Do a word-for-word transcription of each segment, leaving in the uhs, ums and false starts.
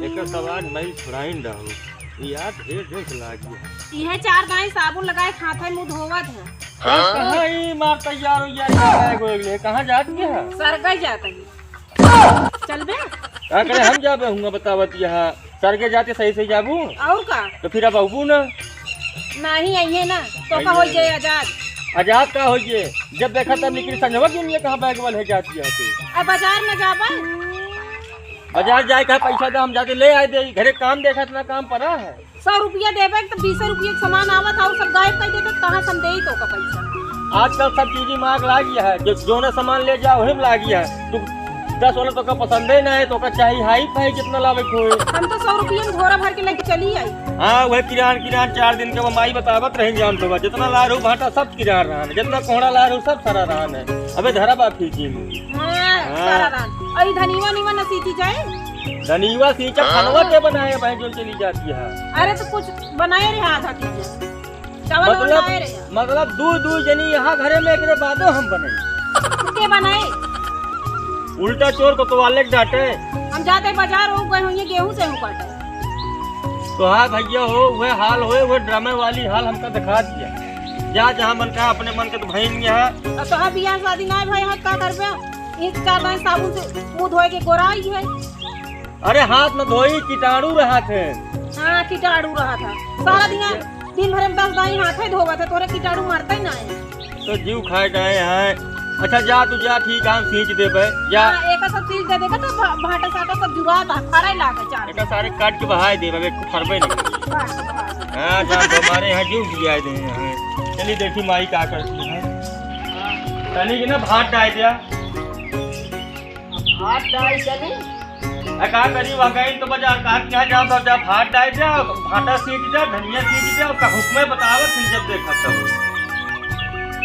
एकर सवाद नहीं छुड़ाइन रहू। ई यार ढेर जोर से लागी है। इहे चार दाई साबुन लगाए हाथे मुंह धोवत है। कहाँ ई मार तैयार हो गया, ये बैग हो गए, कहाँ जात गया है? सरगई जात है। चलबे? का करे हम जाबे हुआ बतावत यहाँ। सरगे जाते सही सही जाबू? और का? तो फिर अब अबू ना? नहीं, आइए ना। तो का हो आइए। जाए आजाद? आजाद का हो जाए? जब देखा तब निकली संझवा के लिए कहाँ बैग वाले जाती है तू? अब बाजार न जाबा? बाजार जाए का पैसा दे, हम जाते ले आए दे, घरे काम देखा इतना काम पड़ा है। सौ रुपया देबे तो बीस रुपया के सामान आवत है, सब गायब कर देते, कहाँ से हम देई तो का पैसा? आजकल सब चीजें महंग लागी है, जो जोना सामान ले जाओ वही में लागी है। तू दस वाला तो का पसंद ही ना है, तो का चाही हाई फाई जितना लावे को है। हम तो सौ रुपया में झोरा भर के लेके चली आई। हाँ, वह किरान किरान चार दिन के वो माई बतावत रही जान तो बा, जितना लारू भाटा सब किरान रहा है, जितना कोहड़ा लारू सब सरा रहा है। अबे धरा बा फीकी में। हाँ, हाँ। सरा रहा। और ई धनीवा नीवा न सींची जाए? धनीवा सींचा हाँ। खनवा के बनाए भाई जो चली जाती है। अरे तो कुछ बनाए रहे आधा किलो। चावल मतलब, बनाए रहे। मतलब दू दू जनी यहाँ घरे में एकरे बादो हम बने। के बनाए? उल्टा चोर को तो वाले के डांटे। हम जाते बाजार हो गए होइए गेहूं से हूं काटे। तो हाँ भैया हो, वह हाल होए, वह ड्रामे वाली हाल हमका दिखा दिया। जा जहाँ मन का अपने मन के तो भइन यहाँ। अब तो हाँ बियाह शादी ना है भाई, यहाँ का करबे? एक चार दाई साबुन से मुंह धोए के गोराई है। अरे हाथ में धोई, कीटाणु रहा थे। हाँ, कीटाणु रहा था। सारा दिन, दिन भर में दस दाई हाथे धोवत है, तोरे कीटाणु मरता ही ना है। तो जीव खाए जाए हैं। अच्छा जा तू जा, ठीक है, हम सींच देबे, जा। हाँ, एक सब सींच दे देगा तो भा-, भाटा साटा सब जुड़ा था, फरे लागे चार। एक सारे काट के बहाए देबे, एक फरबे नहीं। काट के बहाए। हाँ, जा तो हमारे यहाँ जीव भी आए दे हैं। चलिए देखी माई का करती है। तनी के ना भात डाल दिया। भात डाल चली। आ, का करी, वह गई तो बाजार, कहा क्या जाओ, तो जा भात डाल जा, भाटा सींच जा, धनिया सींच जा, का हुक्मे बतावत थी जब देखा तब।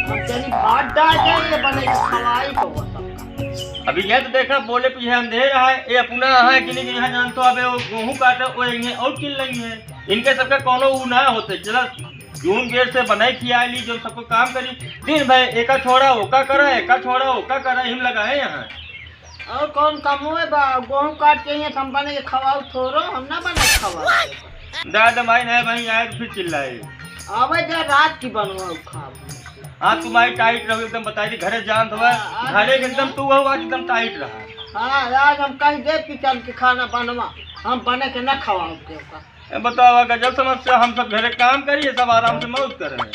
हम चली भात डाल जा, ये बने के खवाई तो वो सबका। अभी ये तो देखा, बोले पीछे अंधेर है, ये अपना है कि नहीं, यहाँ जान तो अबे वो गेहूं काटे, वो इन्हें और किन लगी है, इनके सबके कोनो ऊ ना होते। चला, जून बेर से बनाई खिया ली, जो सबको काम करी, दिन भर एका छोड़ा, ओका करा, एका छोड़ा, ओका करा, हिम लगा है यहाँ। और कौन कमवे बा? गेहूं काट के यहाँ हम बने के खवाओ थोड़ो, हम ना बने के खवाओ। दादा माई नहीं भाई आए तो फिर चिल्लाए। आवे जा रात की बनवाओ खाओ। हाँ, तुम्हारी टाइट रहो एकदम, बताई दी, घरे जान तो है, हाँ, आज घरे के एकदम तू हो, आज एकदम टाइट रहा। हाँ, आज हम कह दे कि चल के खाना बनवा, हम बने के ना खवाओ के ओका। ए, बताओ, गजब समस्या, हम सब घरे काम करिए, सब आराम से मौज कर रहे हैं।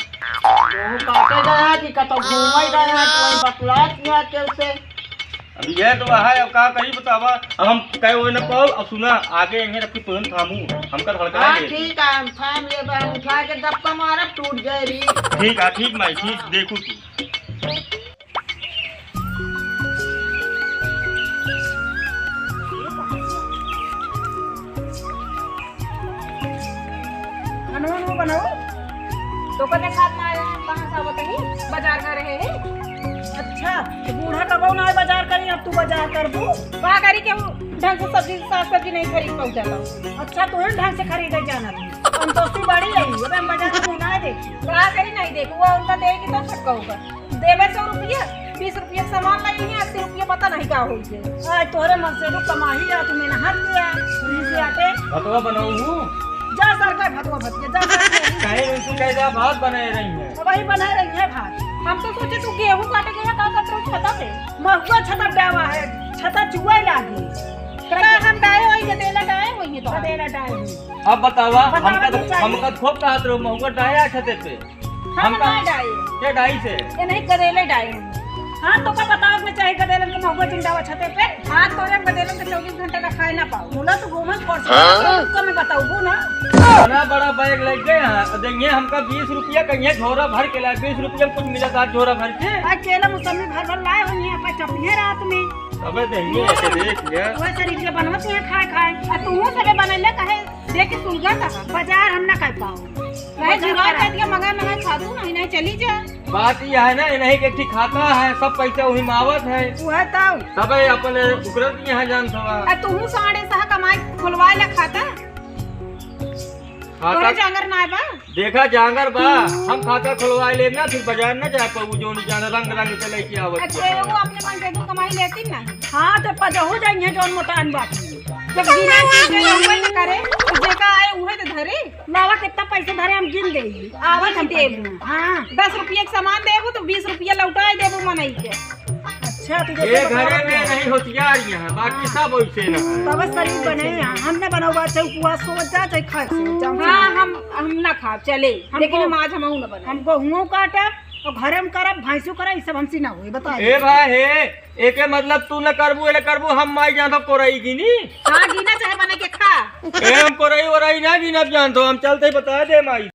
गेहूं काटे गया कि कतौ घूमे गया, कोई बतलात ना कैसे? अब ये तो है, अब का करी बतावा, अब हम कहे वो न पाओ। अब सुना, आगे इन्हें रखी तुरंत थामू, हमका धड़का हाँ, दे। ठीक है, हम थाम लेबे, हम उठा के डब्बा मारब, टूट जाए री। ठीक है, ठीक माई, ठीक, हाँ। देखू तू। खाना वाना बनाओ। तो का देखात ना आया है, कहाँ से आवत ही? बाजार गए रहे हैं। अच्छा, तो बूढ़ा कबो ना आए बाजार करी, अब तू बाजार करबू? का करी के हम ढंग से सब्जी, साग सब्जी नहीं खरीद पाऊ जाता। अच्छा, तू ही ढंग से खरीदे जाना थी। संतोषी बड़ी रही, अब हम बाजार में ना देखी। का करी नहीं देखू, वो उनका दे के तो छक्का होगा। देबे सौ रुपया, बीस रुपया के सामान लाई है, अस्सी रुपया पता नहीं का होई है। आज तोहरे मन से तो कमाही आ, तू मेहनत किया, इसी आटे। भतवा बनाऊ हूँ। जा सर का भतवा भतिया, जा सर का। कहे रिंकू कहे जा भात बनाए रही है। तो वही बनाए रही है भात। हम तो सोचे तू गेहूं काटे गया, का करत रहू छता पे? महुआ छता डावा है, छता चुआ लागी। का हम डाए होई, गदेला डाए होई तो। गदेला डाए होई। अब बतावा, बतावा हमका तो तो, चाहिए। हमका तो खूब कहत रहो, महुआ डाया छते पे। हम हम का ना डाए। के डाई से? ये नहीं, गदेले डाए हैं। हाँ, तो का बताओ, मैं चाहे गदेलन के महुआ जिंदा हुआ छते पे? हाँ, तोरे गदेलन के चौबीस घंटा का खाए ना पाओ। बोला तो घूमन फोड़ से हाँ? तो मैं बताऊँ ना। इतना बड़ा बैग लग गए हैं, तो देंगे हमका बीस रुपया, कहीं झोरा भर के लाए, बीस रुपया में कुछ मिला था झोरा भर के? आ, केला मौसमी भर भर लाए हुई हैं, अपने चपिए रात में। अबे देंगे, ऐसे देख लिया। वह शरीर के बनवत हैं खाए खाए। आ, तू सबे बनले कहे? देख के सुलगा था, बाजार हम ना कर पाओ। कहे बाजार जुगाड़ करा। कर दिया, मंगाए मंगाए खा तू, नहीं, नहीं, चली जा। बात यह है ना, ये नहीं कि एक ठे खाता है, सब पैसा वही में आवत है। वो है तब। सब है अपन उकरत यहाँ जान सवा। आ, तू साढ़े सहा कमाई खुलवाए ला खाता? खाता तोरे जांगर ना बा? देखा जांगर बा, हम खाता खुलवाए लेब ना, फिर बाजार ना जा पाऊ, जो नहीं जाना रंग रंग के लेके आवत अच्छा, है। वो अपने मन से तू कमाई लेती ना। हाँ, तो पजहू जाइए जौन मोटान बात। जब गिना गिन के रहुआ न करे, तो जेका आए उहे तो धरे। लावा, कितना पैसा धरे, हम गिन देई। आवा हम देबू। हाँ। दस रुपया के सामान देबू तो बीस रुपया लौटाए देबू मनई के। अच्छा, तो ए, जैसे घरे में नहीं होशियार यहाँ, बाकी सब वैसे ना है। तब शरीर बने यहाँ, हम ना बनाओ बात, चाहे उपवास हो जा, चाहे खाए से, चाहे हम हाँ, से हम, हम ना खाब, चले। हमको लेकिन हम आज हम ना बनाए। हमको हुओं काटा और घरे में करब, भैंसों करा, ये सब हमसे ना होई, बता ए दे। भाई, हे, एके मतलब तू न करबू, एले करबू, हम माई जान तो कोरई गिनी। हाँ, गिना चाहे बने के खा। ए, हम कोरई ओरई ना गिनब जान तो, हम चलते ही बता दे माई।